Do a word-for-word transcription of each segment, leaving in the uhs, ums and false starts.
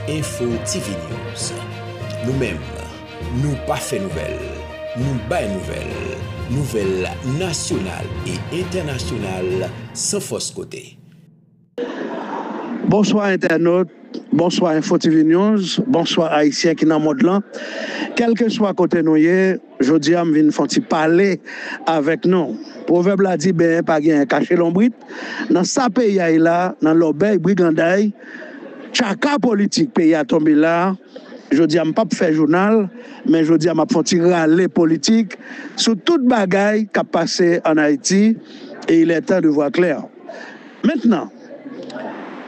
Info T V News. Nou menm, nou pa fè nouvèl, nou bay nouvèl. Nouvèl nasyonal e entènasyonal san fòs kote. Bonswa entènot, bonswa Info T V News, bonswa Ayisyen ki nan mond lan. Kèlkeswa kote nou ye, jodi a m vin fè yon ti pale avèk nou. Pwovèb la di benyen pa genyen kache lonbrit. Nan sa peyi a ye la, nan lòbèy, briganday, tchaka politik peyi a tonbe la, jodi a m p ap fè jounal, men jodi a m ap fè yon ti rale politik sou tout bagay k ap pase ann Ayiti, et il est temps de voir clair. Mentnan,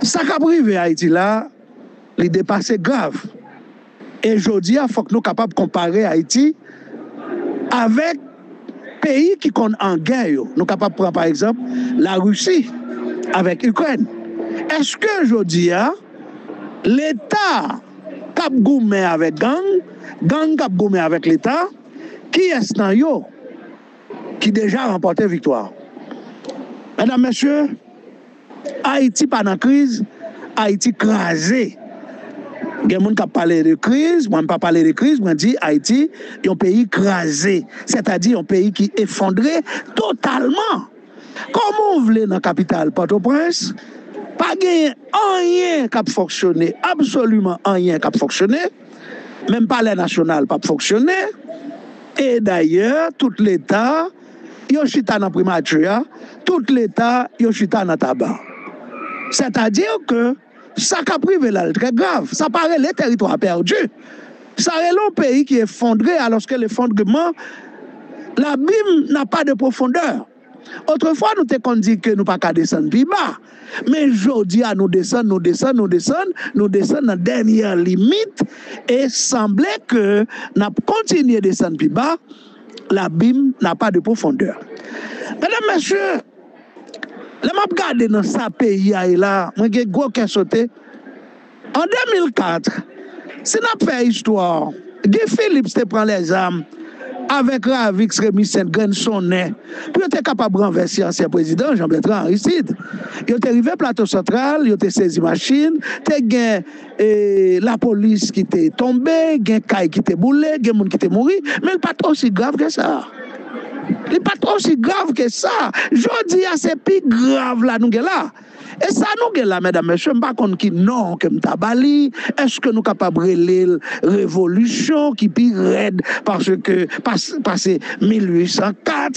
sa k ap rive Ayiti la, li depase grav. E jodi a, fòk nou kapab konpare Ayiti avèk peyi ki konn an gè yo. Nou kapab pran, pa egzanp, Larisi avèk Ikrèn. Èske jodi a, Leta k ap goumen avèk gang, gang k ap goumen avèk Leta, kiyès nan yo ki deja ranpòte viktwa? Medam, mesye, Ayiti pa nan kriz, Ayiti kraze. Gen moun k ap pale de kriz, mwen m pa pale de kriz, mwen di Ayiti yon peyi kraze, sètadi yon peyi ki efondre totalman. Kòman w vle nan kapital Pòtoprens pa genyen anyen k ap fonksyone, absoliman anyen k ap fonksyone, menm Palè Nasyonal p ap fonksyone, e dayè, tout Leta, yo chita nan Primati a, tout Leta, yo chita nan Taba. Sètadi ke sa k ap rive la, l trè grav. Sa pa rele tèritwa pèdi. Sa rele yon peyi ki efondre, alòske lefondreman, labim n'a pas de profondeur. Otrefwa, nou te konn di ke nou pa ka desann pi ba. Men jodi a, nou desann, nou desann, nou desann, nou desann nan dènyè limit, e sanble ke n ap kontinye desann pi ba, l'abîme n'a pas de profondeur. Medam, mesye, lè m ap gade nan sa peyi a ye la, mwen gen gwo kè sote. An de mil kat, si n ap fè istwa, Guy Philips te pran lèzam avèk Ravix, Remy Saintgrant, Sonnen, pou yo te kapab ranvèse ansyen prezidan Jean Bertrand Aristide. Yo te rive Plato Santral, yo te sezi machin, te gen e, lapolis ki te tonbe, gen kay ki te boule, gen moun ki te mouri, men l pa t osi grav ke sa. Li pa t osi grav ke sa. Jodi a, se pi grav la nou gen la. E sa nou gen la, medam, mesye, m pa konn ki non ke m ta ba li. Èske nou kapab rele l revolisyon ki pi rèd paske pas, pase mil uit san kat?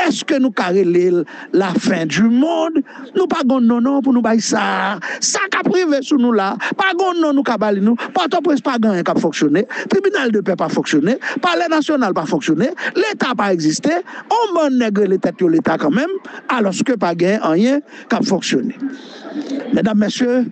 Èske nou ka rele l la fin du monde? Nou pa gon non non pou nou bay sa. Sa k ap rive sou nou la, pa gon non nou ka ba li nou. Pòtoprens pa gen anyen k ap fonksyone. Tribinal de pè pa fonksyone. Palè nasyonal pa fonksyone. Leta pa egziste. On bann nèg rele tèt yo Leta kanmenm, alòske pa gen anyen k ap fonksyone. Medam, mesye,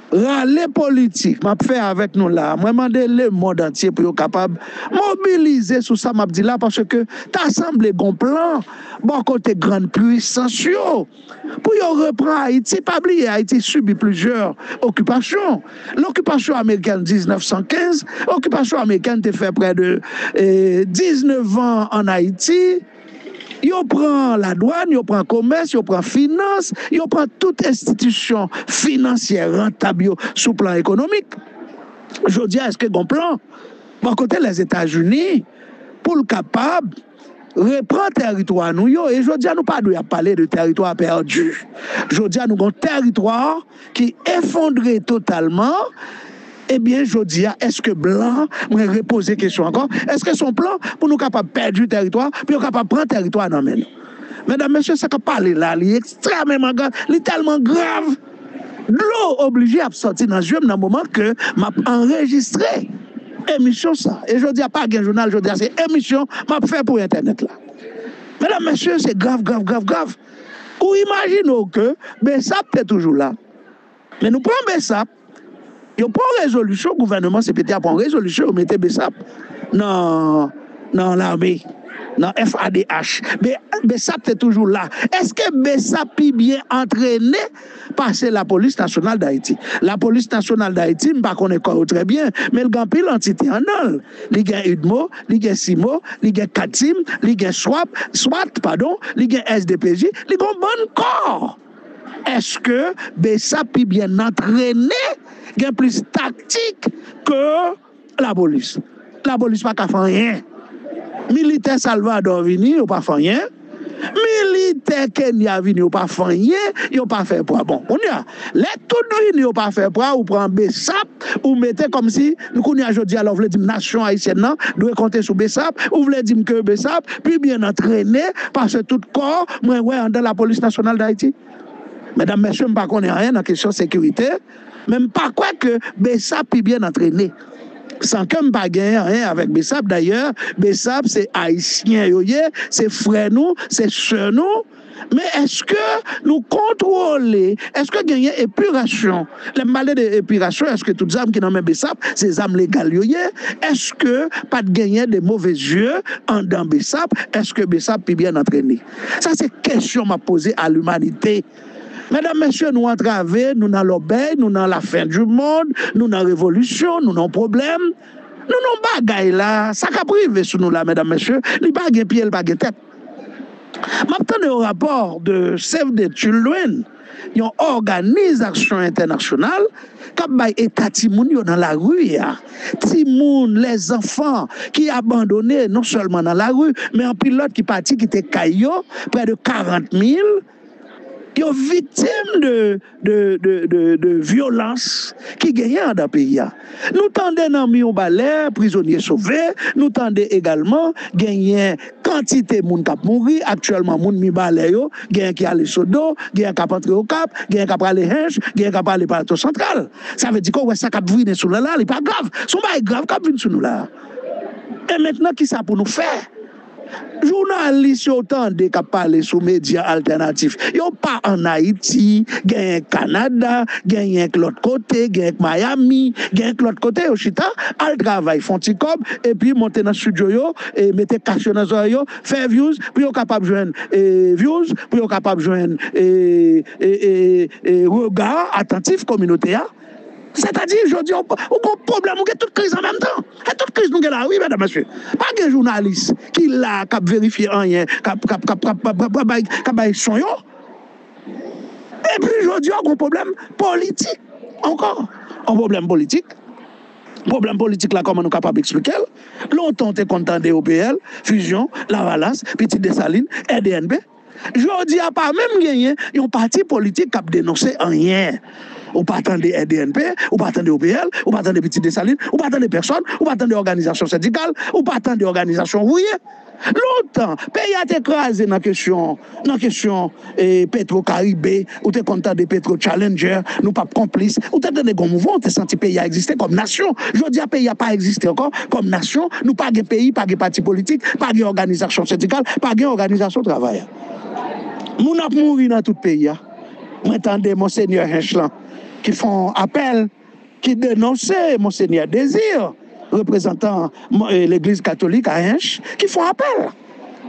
rale politik m ap fè avèk nou la, mwen mande lemonn antye pou yo kapab mobilize sou sa m ap di la, paske ta sanble gon plan bò kote grann pwisans yo pou yo repran Ayiti. Pa bliye, Ayiti sibi plizyè okipasyon. Lokipasyon amerikèn diznèf san kenz, okipasyon amerikèn te fè prè de, eh, diznèf an ann Ayiti. Yo pran ladwàn, yo pran komès, yo pran finans, yo pran tout enstitisyon finansyè rantab yo sou plan ekonomik. Jodi a, èske gon plan bò kote Lèzetazini pou l kapab repran tèritwa nou yo? E jodi a, nou pa dwe ap pale de tèritwa pèdi. Jodi a, nou gon tèritwa ki efondre totalman. Ebyen, jodi a, èske blan, mwen repoze kesyon ankò, èske se yon plan pou nou kapab pèdi tèritwa, pou yo kapab pran tèritwa nan men nou? Medam, mesye, sa k ap pale la, li ekstrèmeman grav, li tèlman grav. Dlo oblije ap sòti nan zye m nan moman ke m ap anrejistre emisyon sa. E jodi a, pa gen jounal, jodi a, se emisyon m ap fè pou entènèt la. Medam, mesye, se grav, grav, grav, grav. Ou imajine w ke Besap te toujou la. Men nou pran Besap, yo pran yon rezolisyon, gouvènman C P T a pran yon rezolisyon, yo mete Besap nan, nan lame, nan F A D H. Be, Besap te toujou la. Èske Besap pi byen antrene pase Lapolis Nasyonal d Ayiti? Lapolis Nasyonal d Ayiti, m pa konnen kò yo trè byen, men l gen anpil antite anndan l. Li gen UDMO, li gen CIMO, li gen CATIM, li gen swap, swat, padon, li gen S D P J, li gen yon bann kò. Èske Besap pi byen antrene gen plis taktik ke lapolis. Lapolis pa ka fè anyen. Militè Salvador vini, yo pa fè anyen. Militè Kenya vini, yo pa fè anyen, yo pa fè pwa. Bon, kounye a, lè tout vini, yo pa fè pwa, ou pran Besap, ou mete kòmsi, kounye a jodi a, lè w vle di m nasyon ayisyèn nan dwe konte sou Besap, ou vle di m ke Besap pi byen antrene pase tout kò mwen wè anndan Lapolis Nasyonal Dayiti. Medam, mesye, m pa konnen anyen nan kesyon sekirite, men m pa kwè ke Besap pi byen antrene. San ke m pa genyen anyen avèk Besap. Dayè, Besap se ayisyen yo ye, se frè nou, se sè nou. Men èske nou kontwole, èske genyen epirasyon? Lè m pale de epirasyon, èske tout zam ki nan men Besap, se zam legal yo ye? Èske pa t genyen de move zye anndan Besap? Èske Besap pi byen antrene? Sa se kesyon m ap poze a limanite. Medam, mesye, nou antrave, nou nan lòbèy, nou nan lafen di mond, nou nan revolisyon, nou nan pwoblèm. Nou nan bagay la, sa k ap rive sou nou la, medam, mesye, li pa gen pye, li pa gen tèt. M ap tande yon rapò de Save the Children, yon òganizasyon entènasyonal k ap bay eta timoun yo nan lari a. Timoun, lèzanfan ki abandone non sèlman nan lari, men anpil lòt ki pati kite kay yo, prè de karant mil, yo viktim de, de, de, de, de vyolans ki genyen anndan peyi a. Nou tande nan Mibalè, prizonye sove, nou tande egalman genyen kantite moun k ap mouri. Aktyèlman, moun Mibalè yo, genyen ki ale Sodo, genyen k ap antre Okap, genyen k ap ale Hench, genyen k ap ale Plato Santral. Sa vle di ke w wè sa k ap vini sou nou la, li pa grav. Se yon bagay grav k ap vin sou nou la. E mentnan, kisa pou nou fè? Jounalis yo w tande k ap pale sou medya altènatif, yo pa ann Ayiti, genyen Kanada, genyen k lòt kote, genyen k Miami, genyen k lòt kote, yo chita, al travay, fè yon ti kòb, epi monte nan estidyo yo, e mete kas yo nan zòrèy yo, fè views, pou yo kapab jwenn, e, views, pou yo kapab jwenn, e, e, e, e, rega atantif kominote a. Sètadi, jodi a, ou, ou gen pwoblèm, ou gen tout kriz an menm tan. E tout kriz nou gen la, wi, medam, mesye. Pa gen jounalis ki la, k ap verifye anyen, k ap, k ap, k ap, k ap, k ap, k ap, k ap bay, k ap bay son yo. Epi, jodi a, gen pwoblèm politik ankò. Yon pwoblèm politik. Pwoblèm politik la, kòman nou kapab eksplike l? Lontan, w te konn tande O P L, Fusion, Lavalas, Pitit Desalin, R D N P. Jodi a pa menm genyen yon pati politik k ap denonse anyen. Ou pa tande R D N P, ou pa tande O P L, ou pa tande Pitit Desalin, ou pa tande pèsòn, ou pa tande òganizasyon sendikal, ou pa tande òganizasyon ouvriye. Lontan, peyi a te kraze nan kesyon, nan kesyon, e, Petro Caribe, ou te konn tande Petro Challenger, nou p ap konplis. Ou te tande gon mouvman, ou te santi peyi a egziste kòm nasyon. Jodi a, peyi a pa egziste ankò kòm nasyon. Nou pa gen peyi, pa gen pati politik, pa gen òganizasyon sendikal, pa gen òganizasyon travayè. Moun ap mouri nan tout peyi a. Mwen tande Monsenyè Hench lan ki fè yon apèl, ki denonse Monsenyè Désir, reprezantan, e, Legliz Katolik a Hench, ki fè yon apèl.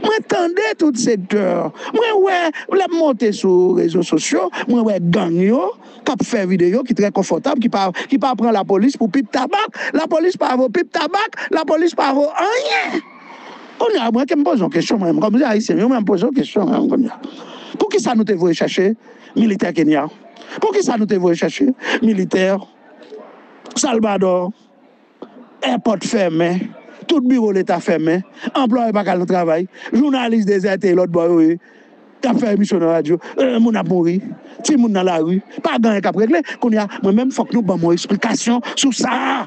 Mwen tande tout sektè. Mwen wè, lè m monte sou rezo sosyo, mwen wè gang yo k ap fè videyo ki trè konfòtab, ki pa, ki pa pran lapolis pou pip tabak. Lapolis pa vo pip tabak, lapolis pa vo anyen. Kounye a, mwen, ke m poze yon kesyon, mwen, kòm se Ayisyen, mwen, m poze yon kesyon, mwen, kounye a. Poukisa nou te voye chèche militè Kenya? Poukisa nou te voye chèche militè Salvador? Èpòt fèmen, tout biwo leta fèmen, anplwaye pa ka al nan travay, jounalis dezète lòt bò yo ye, y ap fè emisyon nan radyo, e, moun ap mouri, timoun nan lari, pa gen anyen k ap regle. Kounye a, mwen menm, fòk nou ban m yon eksplikasyon sou sa.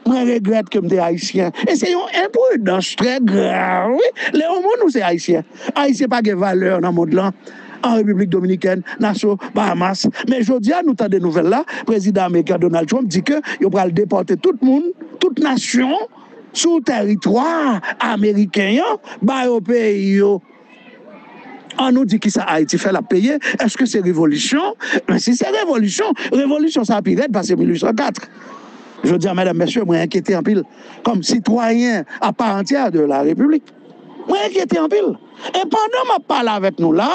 Mwen regrèt ke m te ayisyen. E se yon enpridans trè grav, wi. Lè yon moun ou se ayisyen, ayisyen pa gen valè nan mond lan. An Repiblik Dominikèn, Naso, Bahamas. Men jodi a, nou tande nouvèl la, prezidan ameriken Donald Trump di ke yo pral depòte tout moun, tout nasyon sou tèritwa ameriken an, ba yo peyi yo. An nou di kisa Ayiti fè l ap peye? Èske se revolisyon? Men si se revolisyon, revolisyon sa pi rèd pase mil uit san kat. Jodi a, medam, mesye, mwen enkyete anpil kòm sitwayen a pa antyè de la Repiblik. Mwen enkyete anpil. E pandan m ap pale avèk nou la,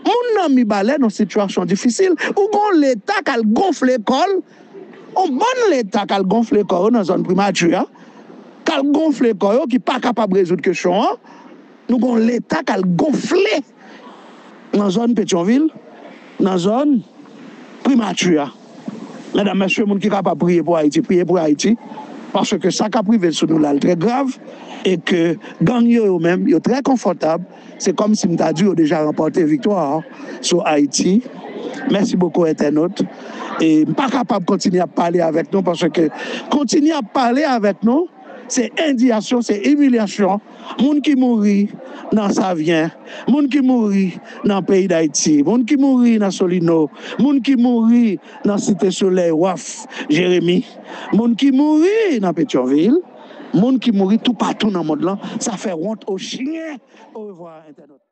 moun nan Mibalè nan sitiyasyon difisil. Ou gon Leta k al gonfle kò l, yon bann Leta k al gonfle kò yo nan zòn Primati a, k al gonfle kò yo, ki pa kapab rezoud kesyon an. Nou gon Leta k al gonfle nan zòn Petyonvil, nan zòn Primati a. Medam, mesye, moun ki kapab priye pou Ayiti, priye pou Ayiti. Paske sa k ap rive sou nou la, l trè grav. E ke gang yo, yo menm, yo trè konfòtab. Se kòmsi m ta di yo deja ranpòte viktwa sou Ayiti. Mèsi bokou, entènot. E m pa kapab kontinye ap pale avèk nou, paske kontinye ap pale avèk nou, se endiyasyon, se imilyasyon. Moun ki mouri nan Savyen, moun ki mouri nan peyi Dayiti, moun ki mouri nan Solino, moun ki mouri nan Site Solèy, Waf, Jeremi, moun ki mouri nan Petyonvil, moun ki mouri toupatou nan mond lan, sa fè wont o chyen. Orevwa, entènot.